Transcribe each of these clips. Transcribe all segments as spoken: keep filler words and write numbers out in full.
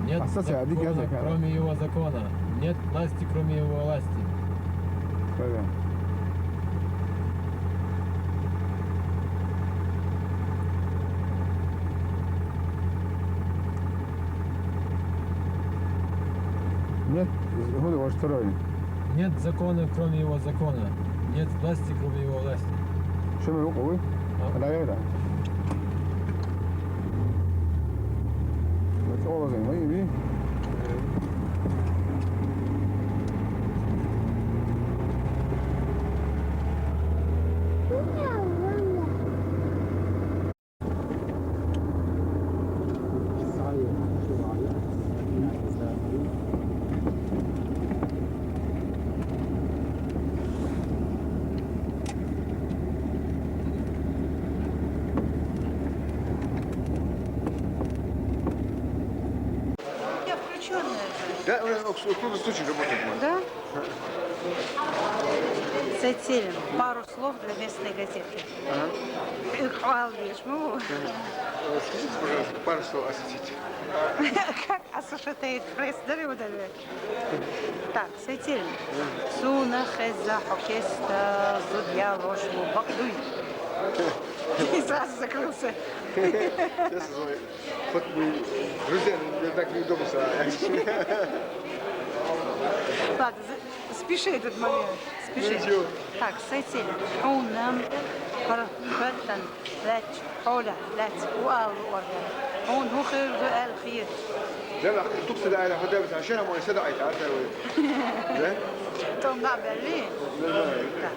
Нет закона, кроме его закона. Нет власти, кроме его власти. Правильно. Нет, хули ваш второй? Нет закона, кроме его закона. Нет власти, кроме его власти. Шо ме рукъу вы? А? Да, я, да. Вот олазын, вы, вы. Я включённая же. Да, у нас в круглосуточно работает. Да? С этим пару слов для местной газеты. Ага. Э, хвал веш, ну. Ага. Э, скажите, пожалуйста, пару слов о Сосете. Как Ассошиэйтед Пресс, да, вот это? Так, Сосете. Суна хеза хокеста зудья лош бакъдуй. И сразу закрылся. Сейчас звоню. Вот мы друзья, ну, я так не думал, что... Ладно, за- Спеши этот момент. Спеши. Ну, чё? Так, Сосете. Хьуна паргӀатан лач, хьола лач, уалу орган. Хьуна хӀу хир ду аьлла хет. Да, ва, тукса да аьлла, хӀу да, бис, шера мо иса да айта, арта вай. Да? Том да белли? Нормально. Да.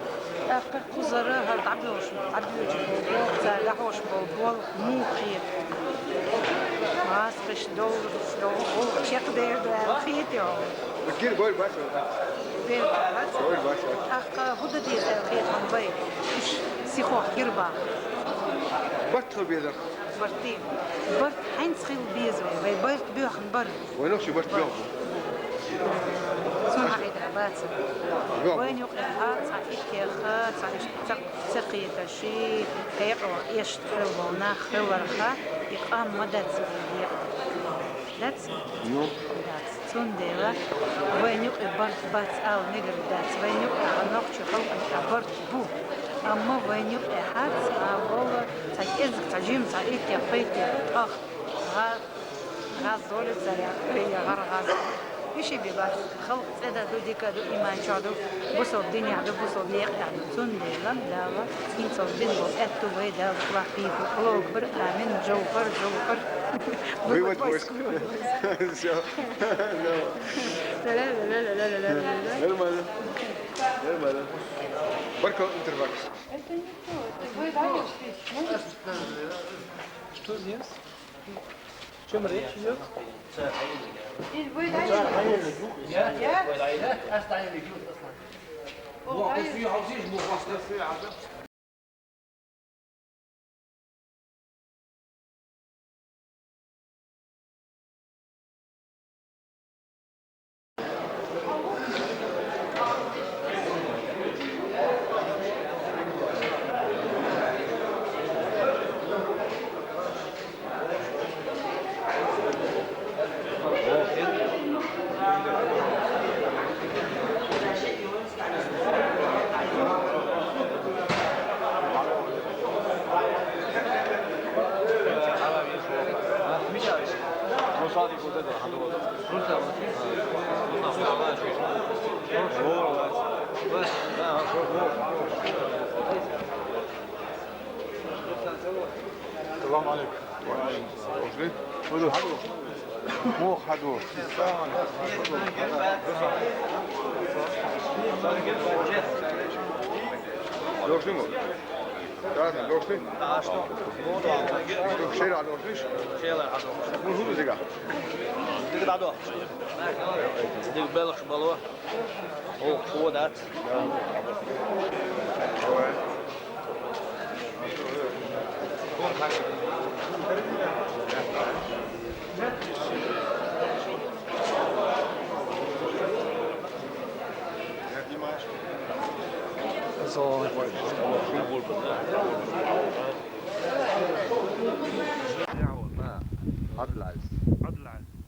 ТӀаккха кхузара хӀара дӀабоьлхуш, дӀабоьлхуш болу, цара дӀахьош болу болх муха хета? Маскаш долуш долу болх чекхдер ду аьлла хета хьуна? Гир бой бац вай. Бер бац? Бой бац вай. ТӀаккха хӀу дан деза аьлла хета хьуна вай? Уьш сихох гир баха. Барт хила беза. Барт. Барт хьаьнца хила беза вай? Вай барт боьхна бара. Вай нохчий барт боьхна. Суна хьахийтар бац. Боьхна. Вайна юкъахь цхьа иттех, цхьа иштта ца, ца кхеташ, хьекъалах эшна хилла болу нах хиларх, и къам ма дац вайн декъала. Дац? Ну. Дац. Цундела вайна юкъахь барт бац ала мегар дац. Вайна юкъахь нохчийн халкъана юкъахь барт бу. Амма вайна юкъахь цхьа волу, цхьа кӀезиг, цхьа жима, цхьа иттех, пхийтех, тӀах, гӀа-, гӀазоле цара, я гӀар гӀаза. Иши бен бац. Халкъ цӀена ду, дика ду, иман чохь ду, бусалба динехь ду, бусалба некъехь ду. Цундела Дала хӀинцалц бина болу аьтту вай Дала лахь бийху. Аллаху акбар, амин, жовхар, жовхар. Вывод войск. Всё. Нормально. Нормально. Баркал, Интерфакс. Это не то, это вы даёте здесь. Что здесь? О чём речь идёт? Здесь вы даёте. Я? Я? О, даёте. Салам алейкум. Ва алейкум салам. Муха хьан ду? Дошли мо? Да, да, дошли. Шера дошли? Шера дошли. Ну, хӀун ду дика? Дика дӀадо. Дика белхаш бало. О, о, дац. عبد العزيز. عبد العزيز.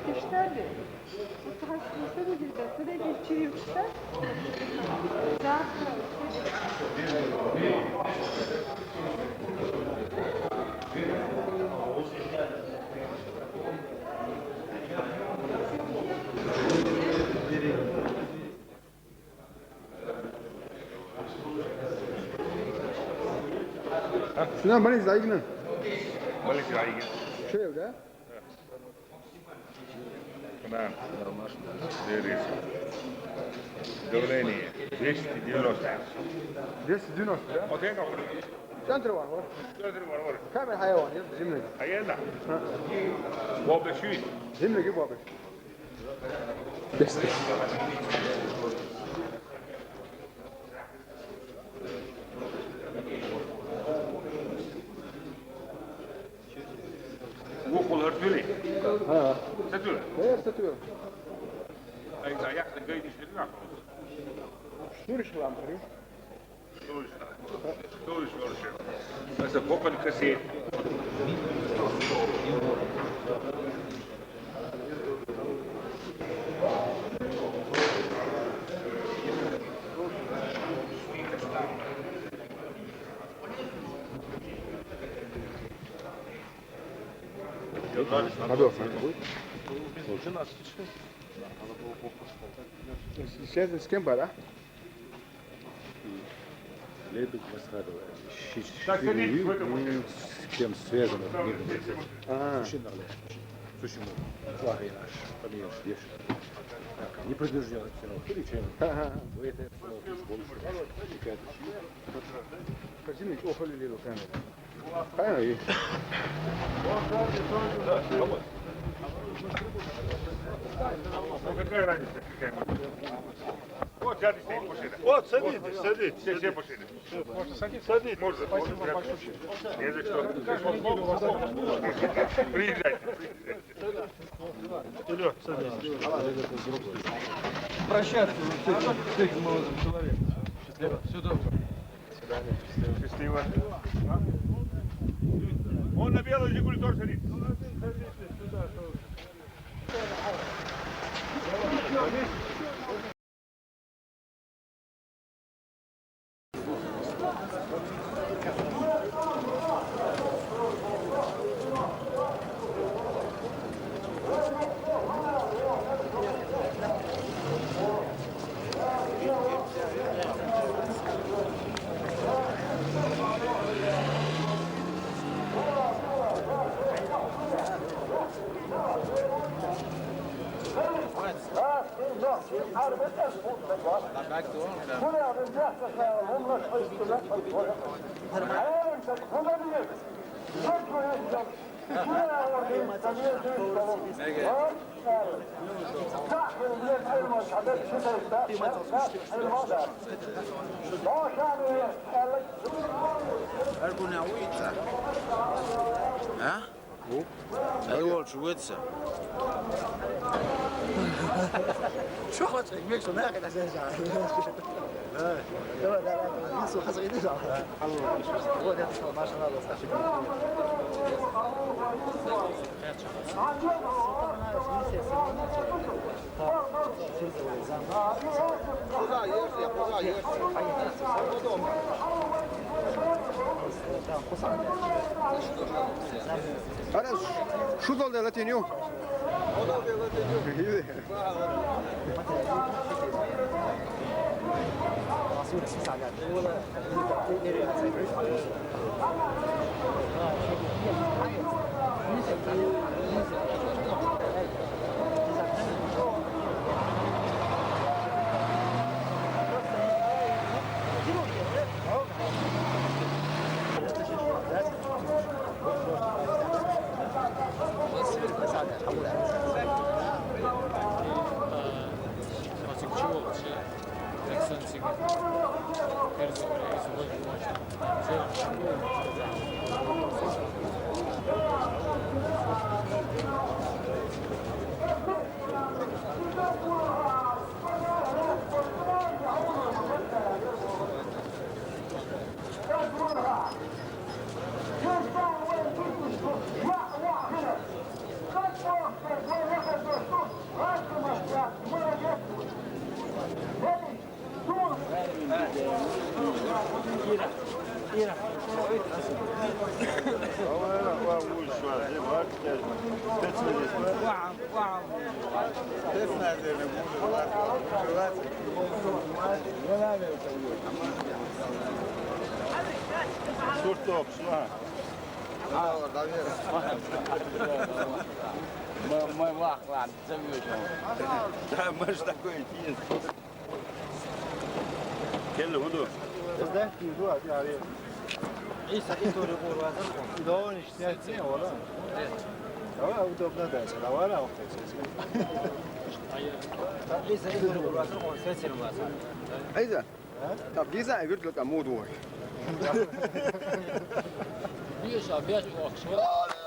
Что ли? Вот раз не сегодня, да, куда-нибудь через час. Завтра. Şuna bana zaygına. Bana zaygına. Şöyle de. Tamam. Давление двести девяносто. Двести девяносто, да? Вот это вот. Центр вон, вот. Центр вон, вот. Камера хайван, я земля. А я да. Бобы чует. Земля бобы. Ву холар тюле. Ha. Сатюле. Her satıyor. Ay, ayakta gaydi şirin akıllı. Sürüş lan. Sürüş. Sürüş, sürüş. Mesela kopan kaset. Надо. Сейчас с кем пора? Лебедь Масхадова. Так, садитесь в эту машину. С кем связано? А. Суши нагля. Суши мог. Плохо я наш. Поменьше ешь. Так, не предупреждён, всё равно. Или чем? Ага. Вы это всё равно больше. Картиночку охали лилу камера. Правильно? Ну, какая разница, какая машина? Вот, сядьте, сядьте, пошли, да. Вот, садитесь, сядьте. Все, все пошли, да. Можно садиться? Садитесь. Можно. Спасибо большое. Не за что. Каждую неделю у вас. Приезжайте, приезжайте. Вперёд, садись. Прощаться вот с этим, с этим молодым человеком. Счастливо. Всего доброго. Счастливо. Он на белом Жигуле тоже садится. Ergun ya uita. Ha? Ey, oğul, şu etse. Çok hoş ekmek şu, ne kadar sen sen. Evet. Evet, evet, evet. Su hazır edin. Tamam. Bu da maşallah. Ana, şu zolda latinio. Сурт окуш, а? Ма, ма вахлан, зовёшь. Да, мы ж такой пьес. Келли, хӀун ду? Иза истори гур вазар. Да, он ишти вала. Давай, удобно дальше. Давай, давай. Иза истори гур вазар, он сесер вазар. Иза? А? Так, иза, я говорю, там муд вой. Биша, биша, охшо.